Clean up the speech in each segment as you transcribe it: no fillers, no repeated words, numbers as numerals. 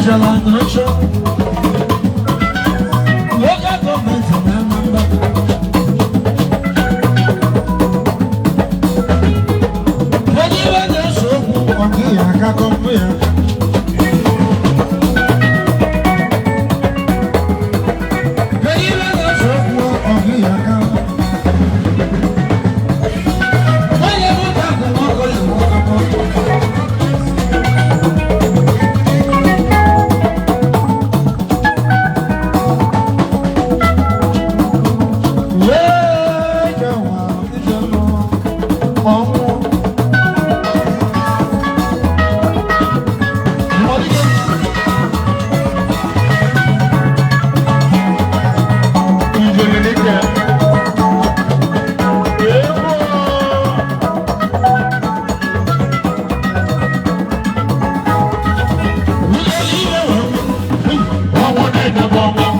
Obichara n'oche. Local government na Anambra. Kedu ibe na-ese okwu ọ dịghị akakọ mbụ ya? Kedu ibe na-ese okwu ọ dịghị aka? Onye bụ ka nwoke ya nwoke. Ijele. Ọwọ́ náà bọ̀ wọ́n.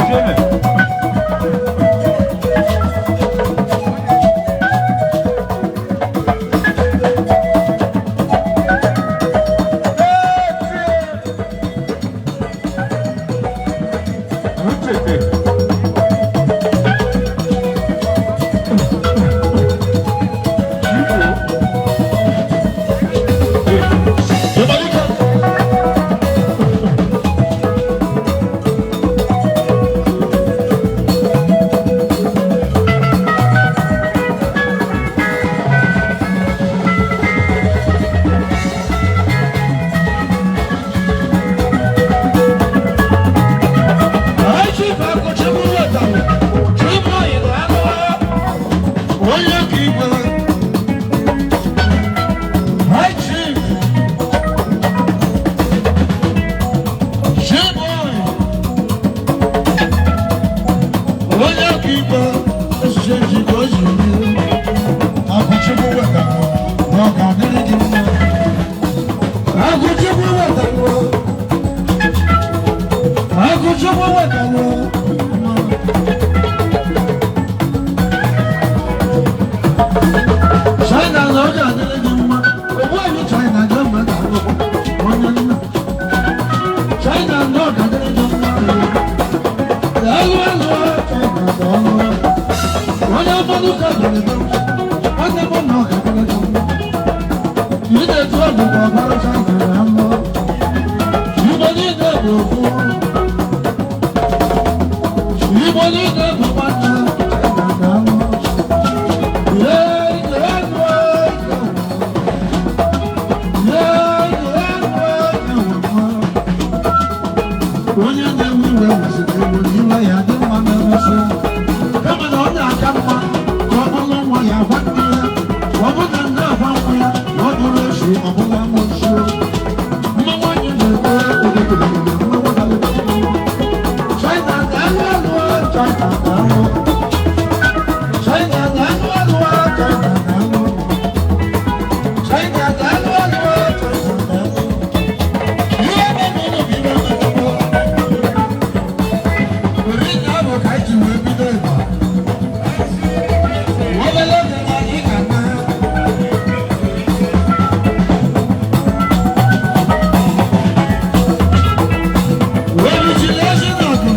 Ijele. Ntete. Igbo. Onye ka igwe. High Chief Chiboy, onye ka igwe echiche njikọ o ji rie Akụchukwu wetara na ọ ga-adịrị gị mma. Akụchukwu wetara, Akụchukwu wetara mma. China na ọ ga-adịrị gị mma. Ogbuehi China ga mma ga alụkwa onye nna. China na ọ ga-adịrị gị mma. Alụ alụ China ga ọlụ. Onye mmanụ ka dịrị gị mma. Nwanne m na ọ ga-adịrị gị mma. Ị na-etu ọgwụ ka ọbara China na alụ. Igbo niile bụ ofu. Igbo niile bụ nwanne. China ga alụ. Onye na-ewe iwe weziri ewu n'iwe ya dị mma na-emesi, kama na ọ na-aka mma ka ọ bụrụ nwa ya gwa nne ya, ọ bụ na nne agwa nwa ya na ọ bụrụ esi ọ bụla amụsụ. Mma nwaanyị na-eme obodo mma nwaanyị. China ga-alụ alụ, China ga-alụ. China ga-alụ alụ, China ga-alụ. China ga-alụ alụ, China ga-alụ. Ihe na-eme bụ ihe na-eme. Were ihe ahụ ka anyị ji wee bido ịgba. Obere oge na anyị ga-ama. Wee bichiri ezi n'ọdụ.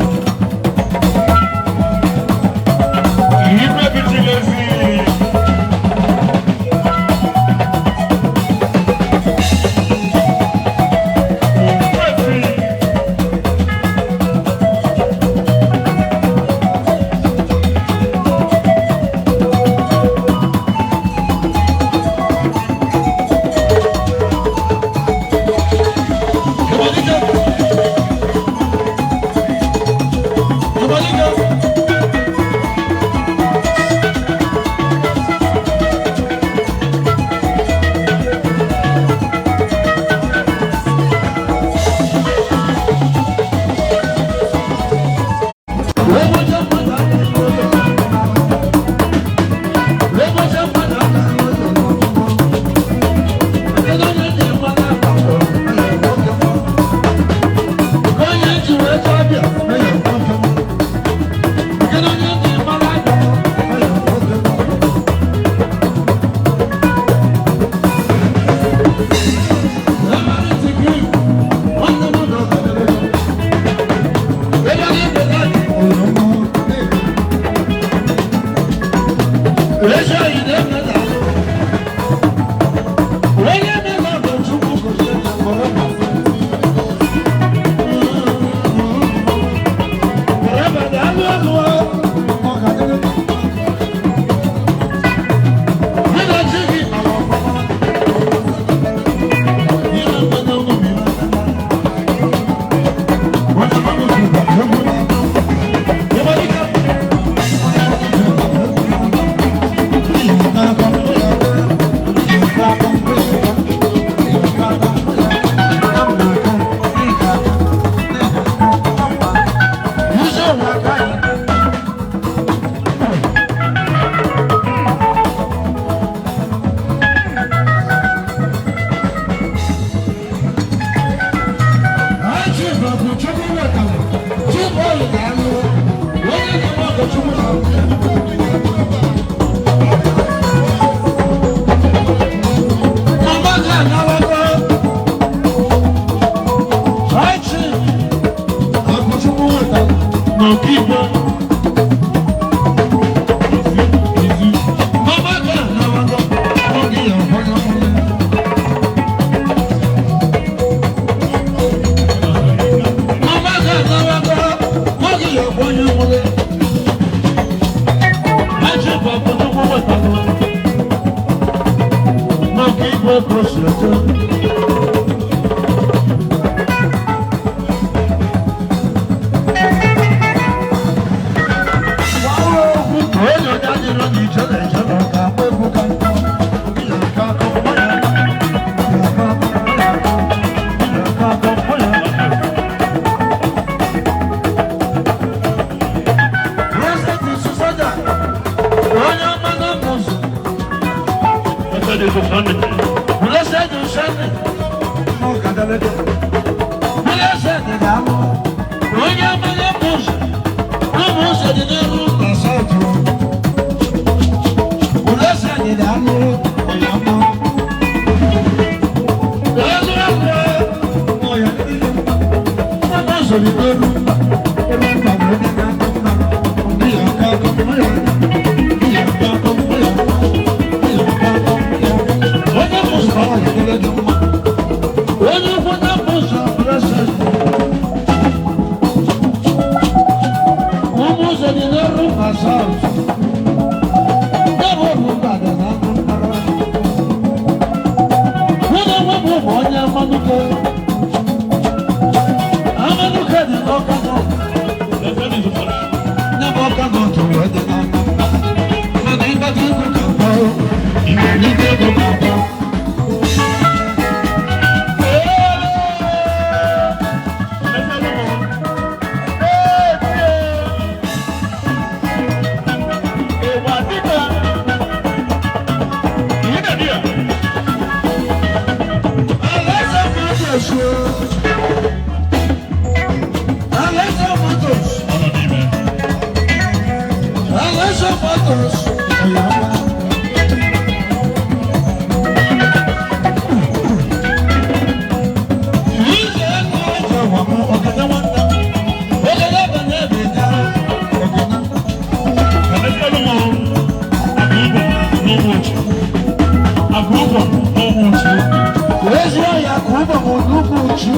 anawago. Ọchị Akụchukwu wetara N'Okigwe. Izu. Mama ga anawago. Oge ya ọhụrụ ọhụrụ. Mama ga anawago. Oge ya ọhụrụ ọhụrụ. Ọchị bụ Akụchukwu wetara. N'Okigwe ka o si eje. Blessed is the Sunday. Blessed is the Sunday. Ezi ọhịa ka ụbọ m n'ugwu uchu.